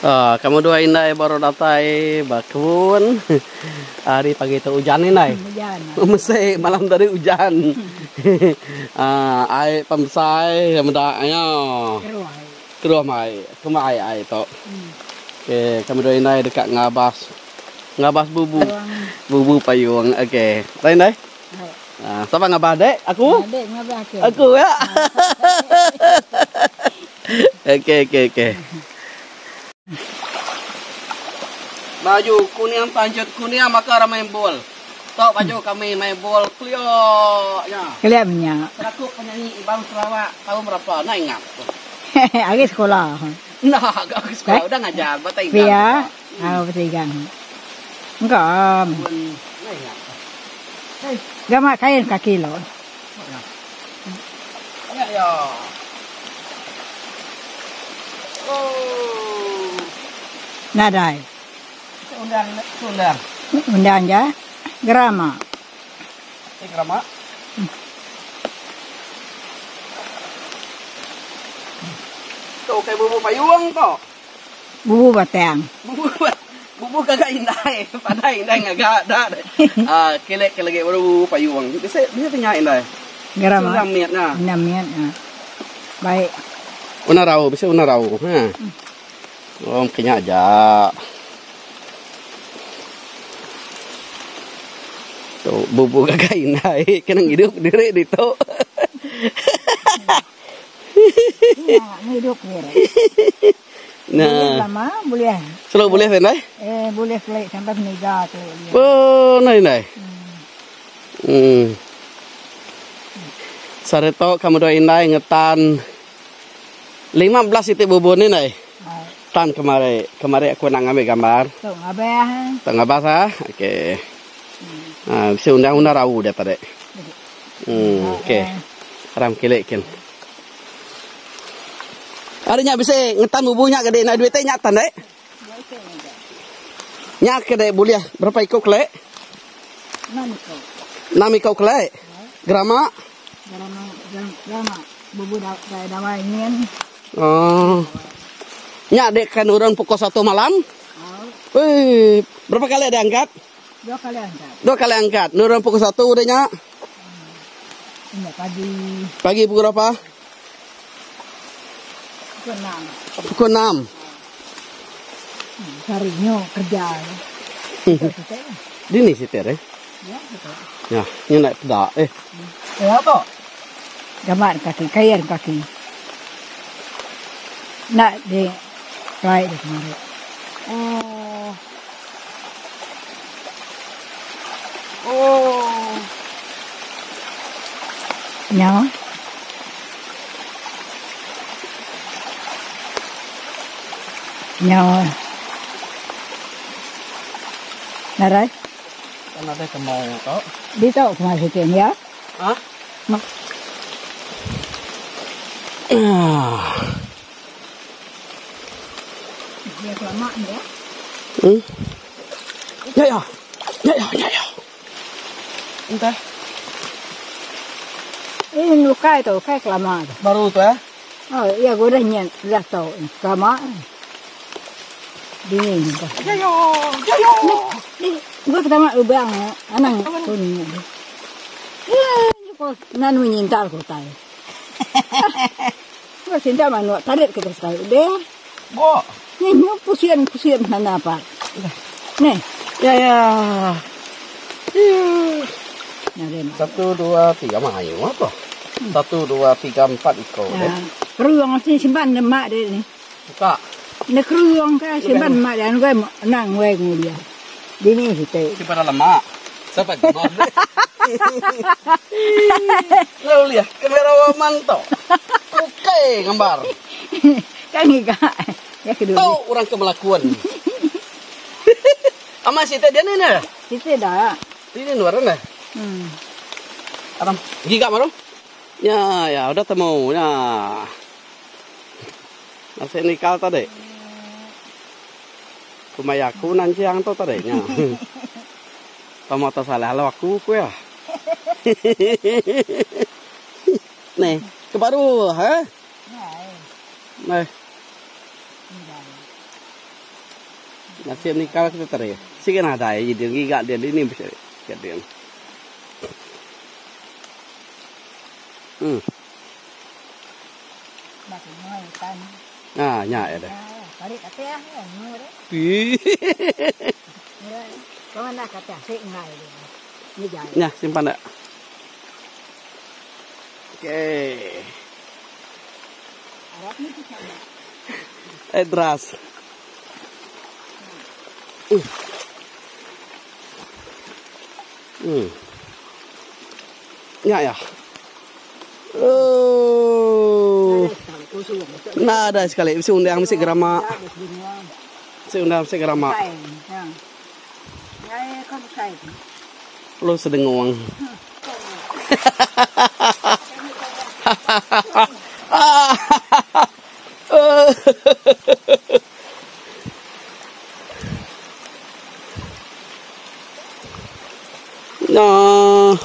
Ah, kamu dua indai baru datai ba kebun. Hari pagi tu ujan indai. Ujan. Mesik malam tadi ujan. Ah, ai pemesai meda nya. Keruh ai. Keruh mai. Kema ai ai tu. Okey, kami dua indai deka ngabas ngabas bubu. Bubu payung. Okey. Rai indai. Ah, sapa ngabas dek? Aku? Dek ngabas aku. Aku ya. Okey okey okey. Baju kuning pancut kuning maka ramai bol. Tok baju kami main bol kelia nya. Kelia menya. Serakup penyanyi Iban Sarawak tahun berapa? Enda ingat aku. Ari sekolah. Enda ga aku sekolah udah ngajar ba Taigang. Pia, au ba Taigang. Engka. Enda ingat. Gamak kain kaki lo. Nya ya. Oh. Nadai. Undang undang. Undang ja. Gerama. Eh gerama. Tu kai bubu payung tu. Bubu batang. Bubu bubu gaga indai. Pandai indai ngaga da. Ah kelek ke lagi baru bubu payung. Bisi bisi tanya indai. Gerama. Bisi undang mit nya. Undang mit nya. Baik. Una rau bisi una rau. Ha. Oh mungkin nya aja. Tu bubu gaga indai kena ngidup diri ditu. Ngidup diri. Nah. Boleh lama boleh. Selalu boleh kan dai? Eh boleh kelik sampai meniga kelik dia. Oh, nai nai. Hmm. Sareto kamu dua indai ngetan 15 iti bubun ni nai. Tan kemari. Kemari aku nak ngambil gambar. Tok ngabah. Tok ngabah ah. Okey. Ha, bisi undang-undang rau dia tadi. Hmm, okey. Ram kilik kin. Ari nya bisi ngetan bubu nya gede nak duit nya tan dek. Nya ke dek bulih berapa iko kelek? 6 iko. 6 iko kelek. Gerama? Gerama, gerama. Bubu dawai nyin. Oh. Nya dek kan urang pukul 1 malam? Oh. Wih, berapa kali ada angkat? Dua kali angkat. Dua kali angkat. Nurun pukul 1 udah nya. Iya, pagi. Pagi pukul berapa? Pukul 6. Pukul 6. Harinya kerja. Dini sitir eh? Ya, betul. Ya, ni nak peda eh. Eh apa? Gambar kaki, kair kaki. Nak di right di kemarin. Oh. Oh. Nyawa. Nyawa. Narai. Kan ada kemau tau. Di tau kemau sikit ya. Ha? Mak. Ah. Dia kelamak dia. Ya ya. Ya ya ya ya. Entah. Eh, lukai tu, kai kelamak tu. Baru tu eh? Oh, iya, gua dah nyen, dah tahu. Kelamak. Dingin tu. Ya ya. Ya ya. Ni, gua pertama lubang, anang kuning. Eh, kau nanu nyintal kau tai. Gua cinta manu, tarik kita sekali. Deh. Bo. Ni, ni pusian, pusian mana apa? Ni. Ya ya. Nah, 1, 2, 3, mayu apa? 1, 2, 3, 4 ekor. Ya. Keruang sini simpan lemak dia ni. Buka. Ni keruang ke simpan lemak dia, gue nang gue ngulia. Dini situ. Simpan lemak. Siapa gemar ni? Lalu lihat kamera waman tu. Okey gambar. Kan enggak. Ya kedua. Tahu orang kemelakuan. Ama situ dia ni ni. Situ dah. Ini luar ni. Aram, giga baru. Ya, ya, udah temu. Ya. Masih nikal tadi. Kumaya aku nanti yang tu tadi nya. Kamu tak salah lo aku ku ya. Nih, ke baru, ha? Nih. Nasib nikal kita tadi. Sigi nadai ji din ngiga din dini bisi ka din. Hmm. Ah, nya ya deh. Nya simpan dak. Okey. Eh deras. Hmm. Nya ya. Oh. Nadai sekali bisi undang bisi gerama. Bisi undang bisi gerama. Lu sedengung. Nah,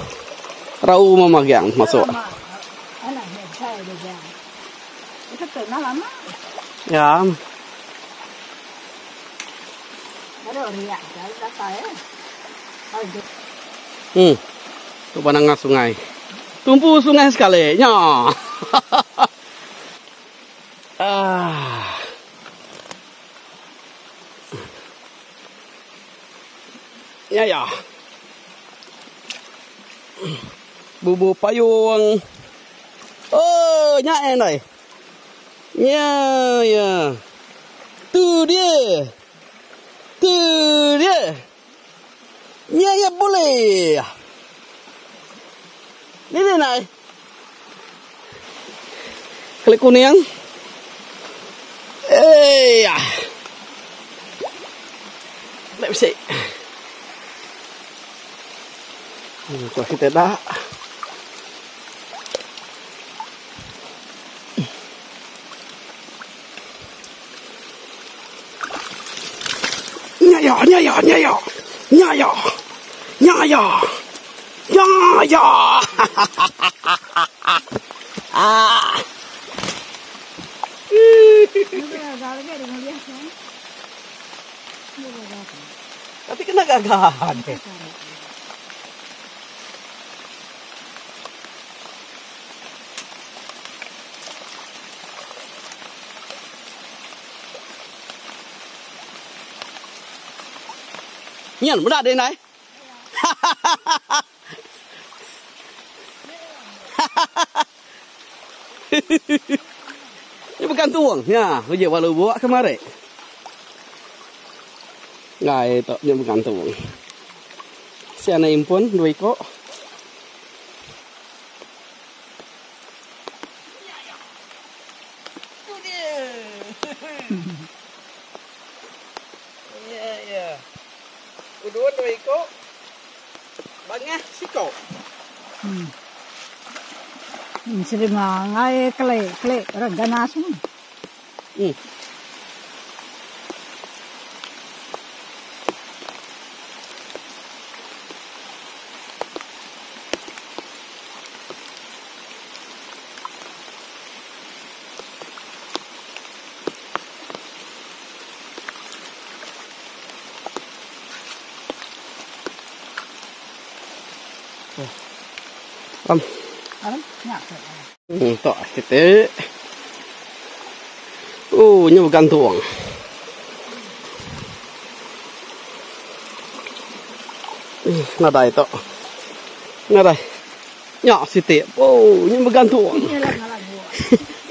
rau memagang masuk. Ya. Hmm. Tu pandangan sungai. Tumpu sungai sekali. Nya. Ah. Ya ya. Bubu payung. Oh, nya endai. Nya ya. Tu dia. Tu dia. Nya ya boleh. Ni dia nai. Klik kuning. Eh ya. Let me see. Hmm, kita dah. Nya ya, nya ya, nya ya. Nya ya. Nya ya. Nya ya. Ah. Tapi kena gagah deh. Nyan meda deh nai. Nya bukan tuung. Nya, uji ba lubuk kemari. Ngai tu nya bukan tuung. Si anak impun dua iko. Tu dia. Ya ya. Udun dua iko. Bangah siko. Hmm. Seringa ngai kele kele orang ganas. Hmm. Am. Hmm, tok kita. Oh, nya bergantung. Nadai tok. Nadai. Nya siti. Oh, nya bergantung.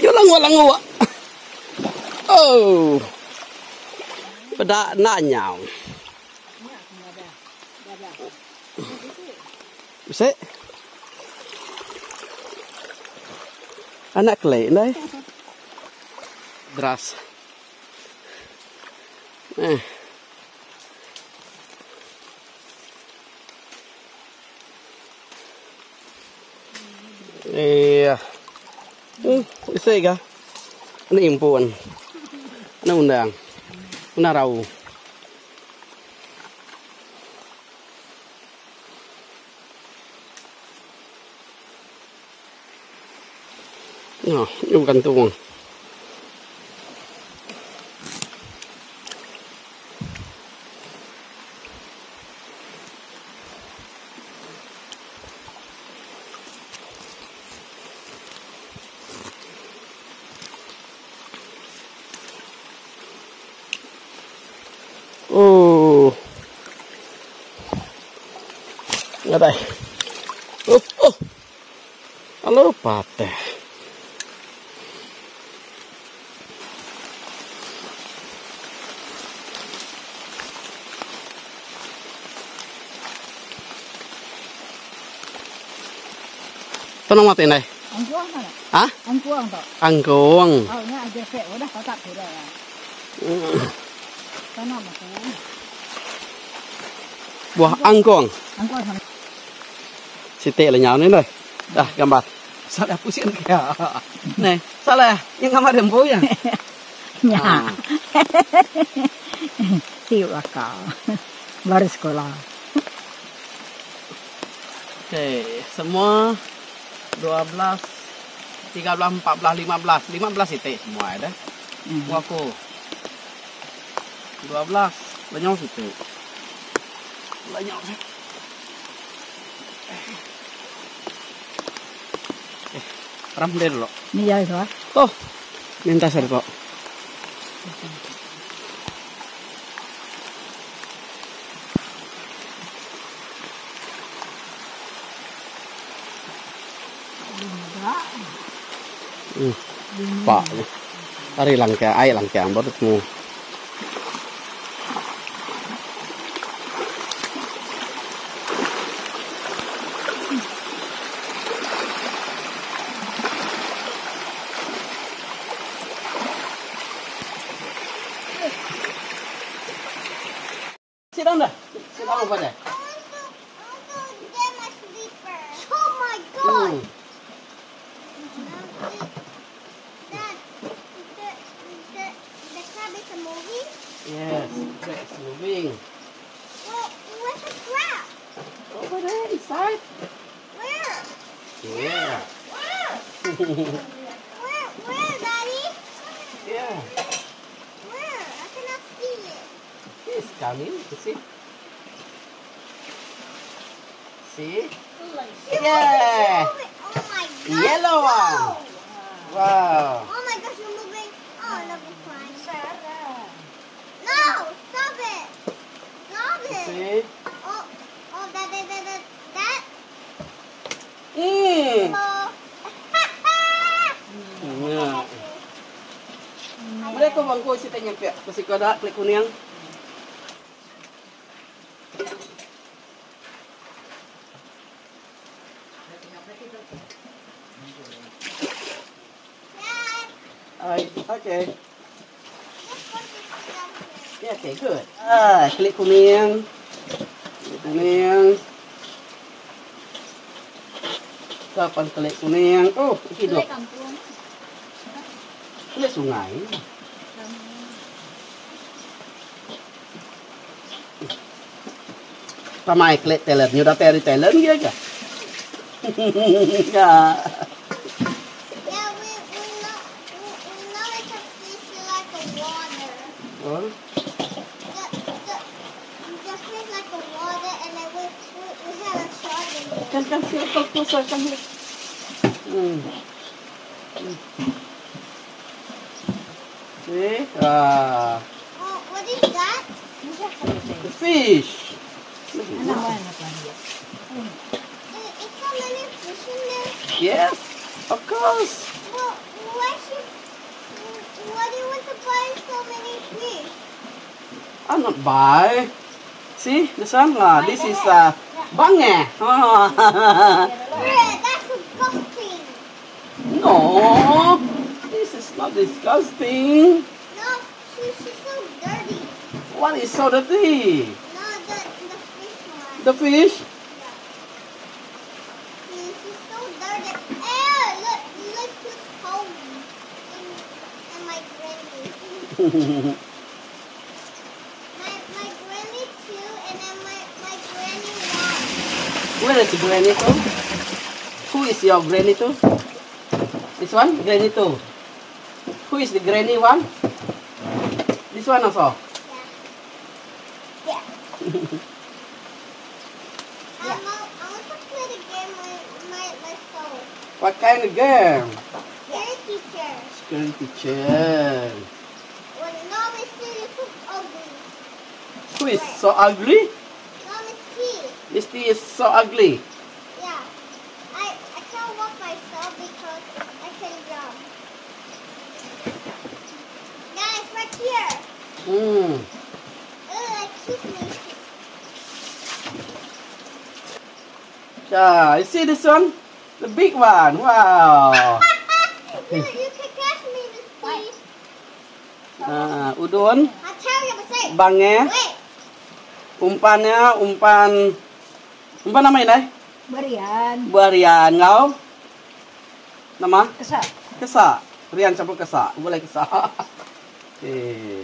Nya langu-langu. Oh. Peda enda nyau. Bisi. Anak keli ndai. Deras. Eh. Iya. Hmm, bisi ga. Anak impun. Anak undang. Undang rau. Nah, ni bukan tu. Oh. Ngadai. Oh, oh. Halo patah. Tu nama ti indai? Angkuang tu. Ha? Angkuang tu. Angkuang. Oh, nya aja sek udah patap sudah ya. Tanam aku. Buah angkuang. Angkuang sama. Siti lenyau ni deh. Dah gambar. Salah pusing ke. Neh, salah. Yang gambar dempu ya. Nya. Siuk akal. Baru sekolah. Okey, semua 12 13 14 15 15 siti semua dah. Hmm. Aku. 12 lenyau siti. Lenyau siti. Eh, ram dia dulu. Ni jauh tu ah. Oh, minta sir kok. Pak. Ari langka, ai langka baru temu. Sit down dah. Sit down over there. I want to, I want to get my sleeper. Oh my god! Dad, the crab is moving? Yes, crab is moving. Well, where's the crab? Over there, inside. Where? Yeah. Where? Where, Daddy? Yeah. Where? I cannot see it. It's coming, you see? See? Yeah. Oh my god. Yellow one. Wow. Oh my gosh, you're moving. Oh, no, we're crying. No, stop it. Stop it. See? Oh, oh, that, that, that, that, that. Oh. Yeah. Boleh kau bangku si tanya pihak. Kasi kau dah klik kuning. Alright, okay. Yeah, okay, good. Ah, klik kuning. Klik kuning. Kapan klik kuning? Oh, hidup. Klik sungai. Pamai klik talent. Ni dah teri talent ke ke? Ya. Yeah, we know it's a fish like a water. Oh. The fish like a water, and then we have a shark in there. Kan sila closer kan. See? Ah. Oh, what is that? The fish. Is so many fish in there? Yes, of course. Well, why do you want to buy so many fish? I'm not buy. See, this one? This is bange. That's disgusting. No, this is not disgusting. No, she's so dirty. What is so dirty? No, the fish one. The fish? Yeah. She's so dirty. Hey, look who's home. And my granny. My granny 2 and then my granny 1. Where is granny 2? Who is your granny 2? This one? Granny 2. Who is the granny 1? This one also? Yeah. I want to play the game with myself. What kind of game? Scary teacher. Scary teacher. Well, no, they say it's so ugly. Who is so ugly? No, Miss T. Miss T is so ugly. Yeah. I I can't walk myself because I can jump. Yeah, it's right here. Ugh, excuse me. Yeah, you see this one? The big one. Wow. you, you can catch me, Miss T. Ah, udun. Bange. Umpannya umpan umpan nama ini? Berian. Berian ngau. Nama? Kesak. Kesak. Rian campur kesak. Boleh kesak. Okey.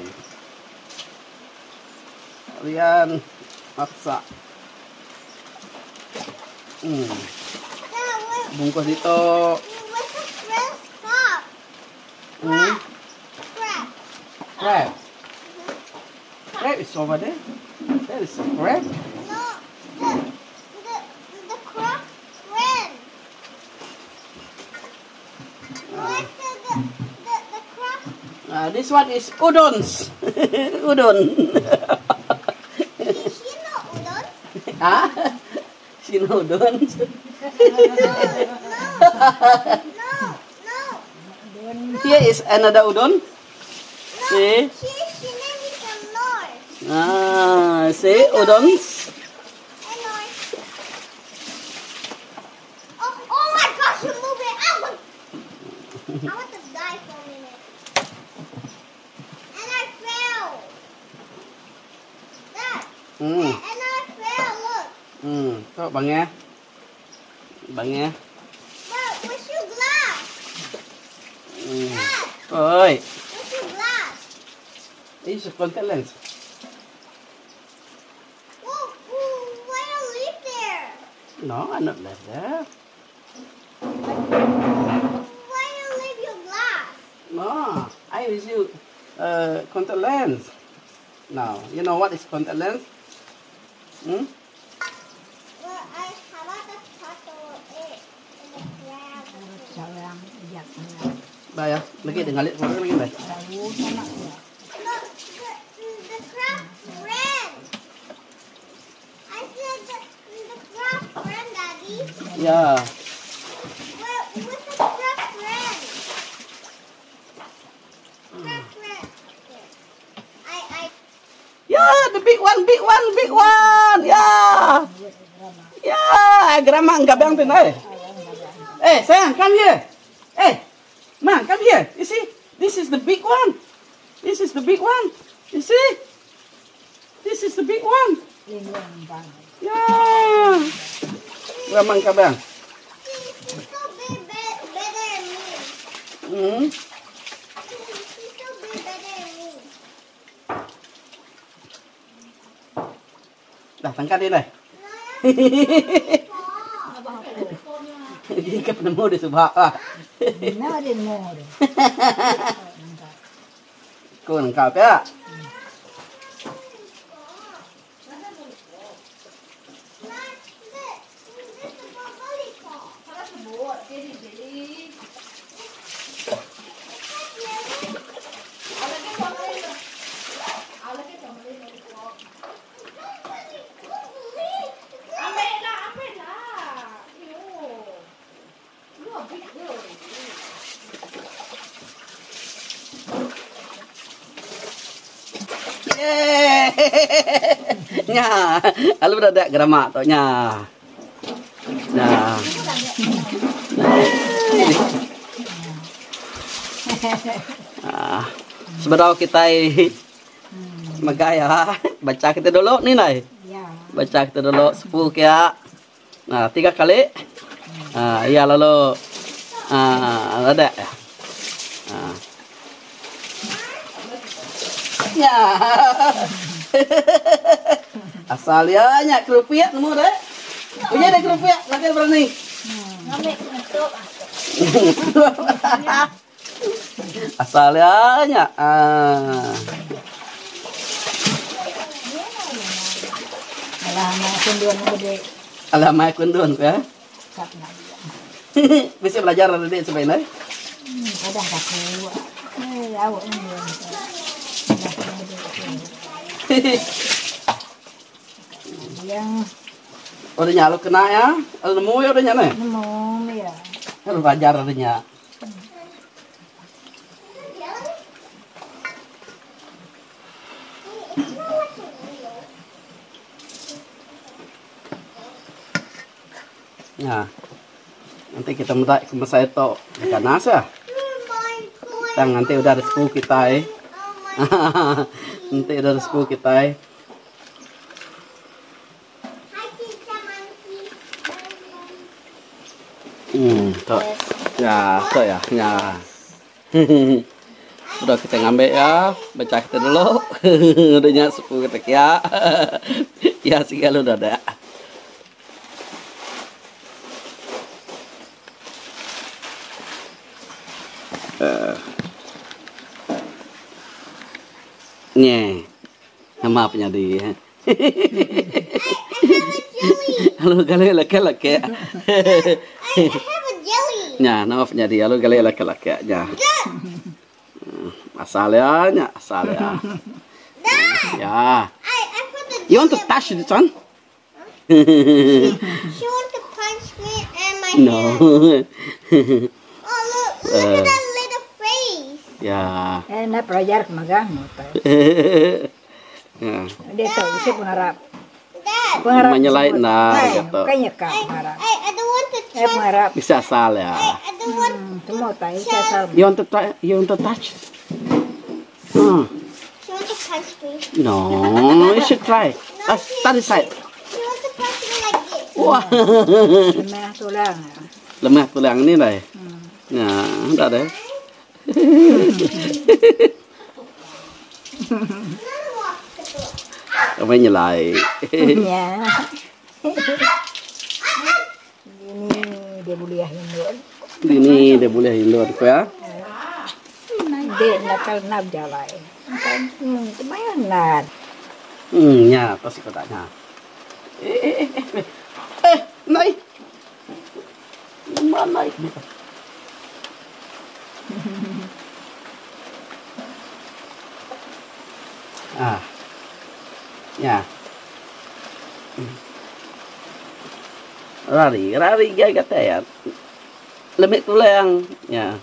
Rian masak. Bungkus itu. Crab. Crab. Crab is over there. That is a crab. No, the crab ran. Where's the crab? This one is udons. Udon. She know udon? Ha? She know udons? No, no, no, no. Here is another udon. No, See? She name is Anor. See, udons. Anor. Oh, oh my gosh, you move it. I want to die for a minute. And I fell. Dad. And I fell, look. Tok bang ya. Bang ya. But where's your glass? Dad. Oi. Where's your glass? It's a contact lens. Whoa, whoa, why you leave there? No, I not left there. Why you leave your glass? No, I use you contact lens. Now, you know what is contact lens? Well, I how about the turtle it in the crab? Bye ya. Lagi dengar lihat suara lagi, bye. Look, the crab ran. I said the crab ran, Daddy. Yeah. Where, where's the crab ran? Crab ran. I. Yeah, the big one, big one, big one. Yeah. Yeah, grandma enggak bang tu nai. Eh, sayang, come here. Eh, ma, come here. You see, this is the big one. This is the big one. You see? This is the big one. Yeah. Grandma enggak bang. She's so big, better than me. She's so big, better than me. Dah tangkap dia dah. Dia ke penemu dia sebab lah. Nah, dia nemu dia. Kau nangkap ya? Nya, lalu dah ada geramak tu nya. Nya. Sebenarnya kita megaya baca kita dulu ni nai. Baca kita dulu 10 kia. Nah, 3 kali. Ya lalu ada. Ya. Asal ya nyak kerupiak nemu deh. Punya deh kerupiak, nanti berani. Ngambil ngetuk. Asal ya nyak. Alah, mai kundun gede. Alah, mai kundun ya. Bisa belajar dari sebenarnya. Ada aku. Awak ni. Yang Udah nya lalu kena iya, lalu nemu iya udah nya neh. Nemu iya. Lalu belajar udah nya. Nya. Nanti kita meda ke mesai tu ganas ah. Tang nanti udah resepu kitai. Nanti udah resepu kitai. Hmm, tu. Ya, tu ya. Ya. Udah kita ngambil ya, baca kita dulu. Udah nya sepu kita kia. Ya segala udah ada. Uh. Nye. Nama penyadi. Lalu gali laki laki. Nya nama penyadi lalu gali laki laki nya. Asal ya nya asal ya. Ya. You want to touch this one? She want to punch me and my No. hand. Oh look, look at that little face. Ya. Eh, nak pelajar ke magang mutai. Ya. Dia tahu bisa pengarap. Dad, Pengarap. Menyelai sebut. nah, Eh, gitu. Bukannya kak pengarap. I don't want to Eh, trust. pengarap. Bisa asal ya. I don't want. Semua tai asal. You want to try? You want to touch? She want to punch me. No, you should try. Start this side. She want to punch me like this. Wah. Lemah tulang. Lemah tulang ni dah. Ya, dah deh. Kami nyelai. Ya. Ini dia boleh hindur. Ini dia boleh hindur ko ya. Dia nakal nak jalai. Lumayan lah. Nya, pasti kau tanya. Eh, eh, eh, eh. Eh, naik. Mana naik dia? Ah. Ya. Rari, rari gaya kata ya. Lemik tulang. Ya.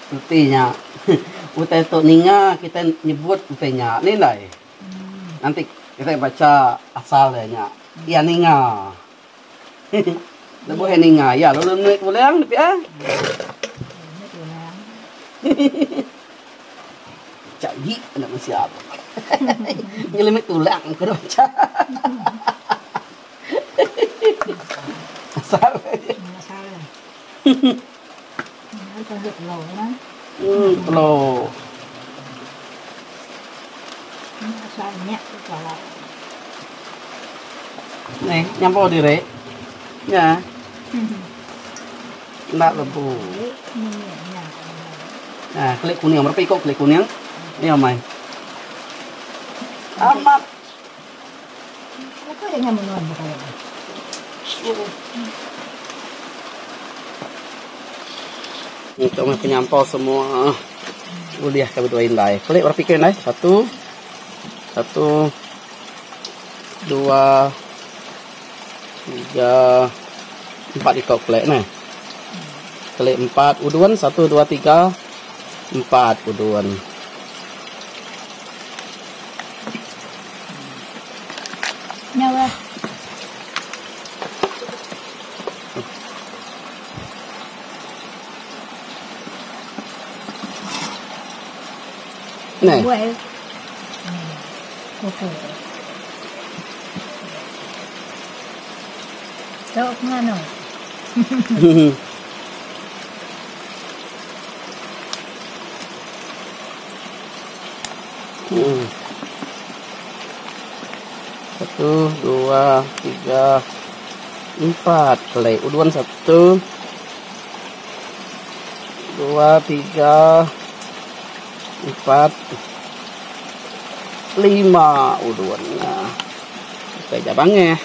Reti nya utai tu ninga kita nyebut utai nya ni ndai. Nanti kita baca asal iya nya. Iya ninga. Lebuh iya ninga iya lalu nuit ulang ne pia. Cak gi anak mensia tu. Ngelimit tulang ku dah baca. Asal. Asal. Telur. Neh, nyampur diri. Nya. Enda lebu. Nah, klik kuning. Berapa ikut klik kuning? Ni amai. Amat. Apa dengan menua bukan? Untuk meh penyampau semua ulih ka bedua indai. Klik berapa iku indai? Satu. Satu. Dua. Tiga. Empat iku klik neh. Klik empat udun. Satu, dua, tiga. Empat udun. Nyawa. Neh. Buah. Okey. Tok ngano. Satu, dua, tiga, empat. Kelai uduan satu, dua, tiga, empat, lima uduannya. Oke, jabangnya.